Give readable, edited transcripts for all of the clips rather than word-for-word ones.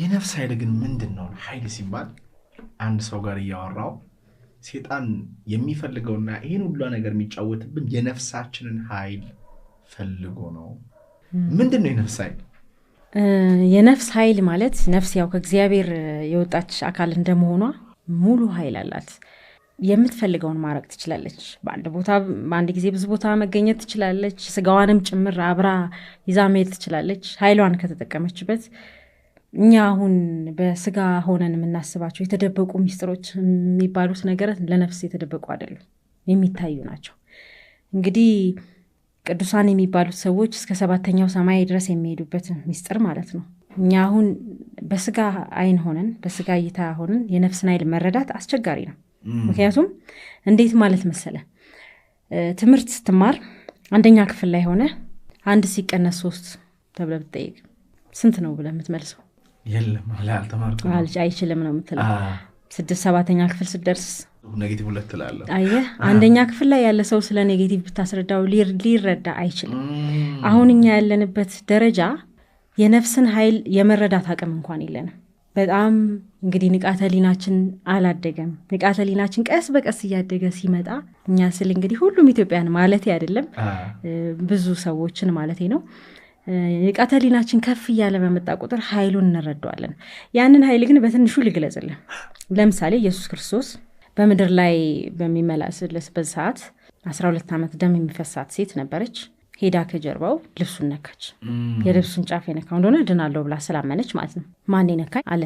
የነፍስ ኃይል ግን ምንድን ነው? ኃይል ሲባል አንድ ሰው ጋር እያወራው ሴጣን የሚፈልገውና ይህን ሁሉ ነገር የሚጫወትብን የነፍሳችንን ኃይል ፈልጎ ነው። ምንድን ነው የነፍስ ኃይል? የነፍስ ኃይል ማለት ነፍስ ያው ከእግዚአብሔር የወጣች አካል እንደመሆኗ ሙሉ ኃይል አላት። የምትፈልገውን ማድረግ ትችላለች። በአንድ ቦታ በአንድ ጊዜ ብዙ ቦታ መገኘት ትችላለች። ስጋዋንም ጭምር አብራ ይዛ መሄድ ትችላለች፣ ኃይሏን ከተጠቀመችበት። እኛ አሁን በስጋ ሆነን የምናስባቸው የተደበቁ ሚስጥሮች የሚባሉት ነገር ለነፍስ የተደበቁ አይደሉም፣ የሚታዩ ናቸው። እንግዲህ ቅዱሳን የሚባሉት ሰዎች እስከ ሰባተኛው ሰማይ ድረስ የሚሄዱበት ሚስጥር ማለት ነው። እኛ አሁን በስጋ አይን ሆነን፣ በስጋ እይታ ሆነን የነፍስን ኃይል መረዳት አስቸጋሪ ነው። ምክንያቱም እንዴት ማለት መሰለ፣ ትምህርት ስትማር አንደኛ ክፍል ላይ ሆነ 1 ሲቀነስ 3 ተብለህ ብትጠይቅ ስንት ነው ብለህ የምትመልሰው? የለም፣ አልተማርኩም። አይችልም ነው የምትለው። ስድስት ሰባተኛ ክፍል ስትደርስ -2 ትላለህ። አየህ፣ አንደኛ ክፍል ላይ ያለ ሰው ስለ negative ብታስረዳው ሊረዳ አይችልም። አሁን እኛ ያለንበት ደረጃ የነፍስን ኃይል የመረዳት አቅም እንኳን የለንም። በጣም እንግዲህ ንቃተ ህሊናችን አላደገም። ንቃተ ህሊናችን ቀስ በቀስ እያደገ ሲመጣ፣ እኛ ስል እንግዲህ ሁሉም ኢትዮጵያን ማለት አይደለም፣ ብዙ ሰዎችን ማለት ነው። ንቃተ ህሊናችን ከፍ እያለ በመጣ ቁጥር ኃይሉን እንረዳዋለን። ያንን ኃይል ግን በትንሹ ልግለጽልን። ለምሳሌ ኢየሱስ ክርስቶስ በምድር ላይ በሚመላለስበት ሰዓት 12 ዓመት ደም የሚፈሳት ሴት ነበረች። ሄዳ ከጀርባው ልብሱን ነካች። የልብሱን ጫፍ የነካው እንደሆነ ድናለሁ ብላ ስላመነች ማለት ነው። ማን ነካኝ አለ።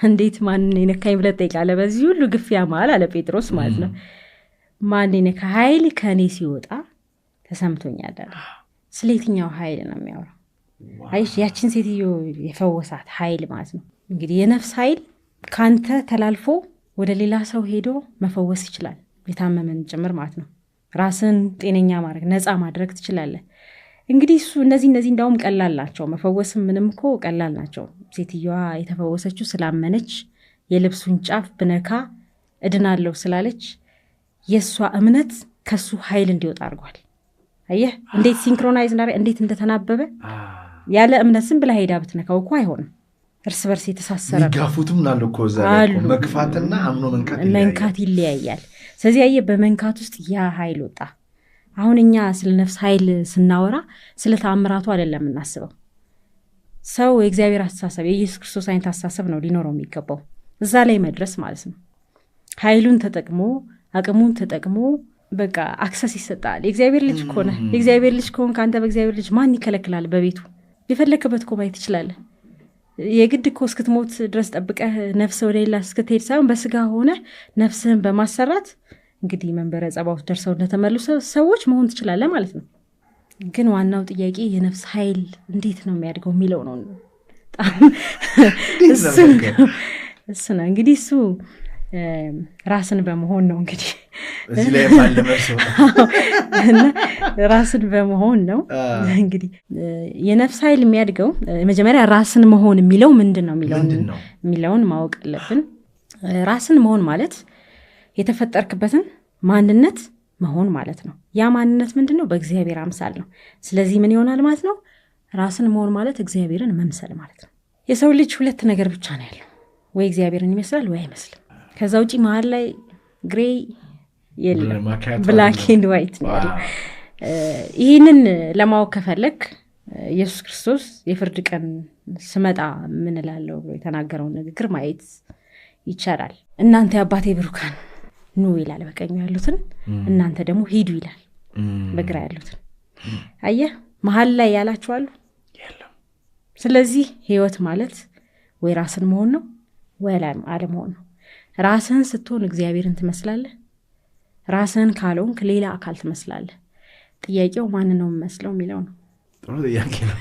እንዴት ማን ነካኝ ብለህ ትጠይቃለህ? በዚህ ሁሉ ግፊያ መሀል አለ ጴጥሮስ ማለት ነው። ማን ነካ? ኃይል ከእኔ ሲወጣ ተሰምቶኛል አለ። ስለ የትኛው ኃይል ነው የሚያወራው? አይሽ ያችን ሴትዮ የፈወሳት ኃይል ማለት ነው። እንግዲህ የነፍስ ኃይል ከአንተ ተላልፎ ወደ ሌላ ሰው ሄዶ መፈወስ ይችላል፣ የታመመን ጭምር ማለት ነው። ራስን ጤነኛ ማድረግ፣ ነፃ ማድረግ ትችላለህ። እንግዲህ እሱ እነዚህ እንዳውም ቀላል ናቸው። መፈወስም ምንም እኮ ቀላል ናቸው። ሴትዮዋ የተፈወሰችው ስላመነች፣ የልብሱን ጫፍ ብነካ እድናለሁ ስላለች የእሷ እምነት ከሱ ኃይል እንዲወጣ አድርጓል። አየህ እንዴት synchronize እንዴት እንደተናበበ። ያለ እምነት ዝም ብላ ሄዳ ብትነካው እኮ አይሆንም። እርስ በርስ የተሳሰረ ነው። የሚጋፉትም አሉ እኮ እዛ ላይ እኮ። አሉ። መግፋትና አምኖ መንካት ይለያያል። መንካት ይለያያል። ስለዚህ አየህ በመንካት ውስጥ ያ ኃይል ወጣ። አሁን እኛ ስለ ነፍስ ኃይል ስናወራ ስለ ተአምራቱ አይደለም የምናስበው። ሰው የእግዚአብሔር አስተሳሰብ፣ የኢየሱስ ክርስቶስ አይነት አስተሳሰብ ነው ሊኖረው የሚገባው፣ እዛ ላይ መድረስ ማለት ነው። ኃይሉን ተጠቅሞ፣ አቅሙን ተጠቅሞ በቃ access ይሰጣል። የእግዚአብሔር ልጅ ከሆነ፣ የእግዚአብሔር ልጅ ከሆንክ አንተ በእግዚአብሔር ልጅ ማን ይከለክላል? በቤቱ የፈለክበት እኮ ማየት ትችላለህ። የግድ እኮ እስክትሞት ድረስ ጠብቀህ ነፍስ ወደ ሌላ እስክትሄድ ሳይሆን በስጋ ሆነ ነፍስህን በማሰራት እንግዲህ መንበረ ጸባዖት ደርሰው እንደተመለሱ ሰዎች መሆን ትችላለህ ማለት ነው። ግን ዋናው ጥያቄ የነፍስ ኃይል እንዴት ነው የሚያድገው የሚለው ነው። በጣም እንዴት ነው የሚያድገው? እሱ ነው እንግዲህ፣ እሱ ራስን በመሆን ነው እንግዲህ። እዚህ ላይ ባለ መልሶ እና ራስን በመሆን ነው እንግዲህ የነፍስ ኃይል የሚያድገው። መጀመሪያ ራስን መሆን የሚለው ምንድን ነው የሚለውን ምንድን ነው? የሚለውን ማወቅ አለብን። ራስን መሆን ማለት የተፈጠርክበትን ማንነት መሆን ማለት ነው። ያ ማንነት ምንድን ነው? በእግዚአብሔር አምሳል ነው። ስለዚህ ምን ይሆናል ማለት ነው? ራስን መሆን ማለት እግዚአብሔርን መምሰል ማለት ነው። የሰው ልጅ ሁለት ነገር ብቻ ነው ያለው፣ ወይ እግዚአብሔርን ይመስላል ወይ አይመስልም። ከዛ ውጪ መሀል ላይ gray የለም። ማካያቶ black አይደለም። and white ነው ያለው። ይህንን ለማወቅ ከፈለግ ኢየሱስ ክርስቶስ የፍርድ ቀን ስመጣ ምን እላለሁ ብሎ የተናገረውን ንግግር ማየት ይቻላል። እናንተ የአባቴ ብሩካን ኑ ይላል በቀኙ ያሉትን፣ እናንተ ደግሞ ሂዱ ይላል በግራ ያሉትን። አየህ መሀል ላይ ያላችሁ አሉ። የለም። ስለዚህ ህይወት ማለት ወይ ራስን መሆን ነው ወይ አለመሆን ነው። ራስህን ስትሆን እግዚአብሔርን ትመስላለህ። ራስህን ካልሆንክ ሌላ አካል ትመስላለህ። ጥያቄው ማን ነው የምመስለው የሚለው ነው። ጥሩ ጥያቄ ነው።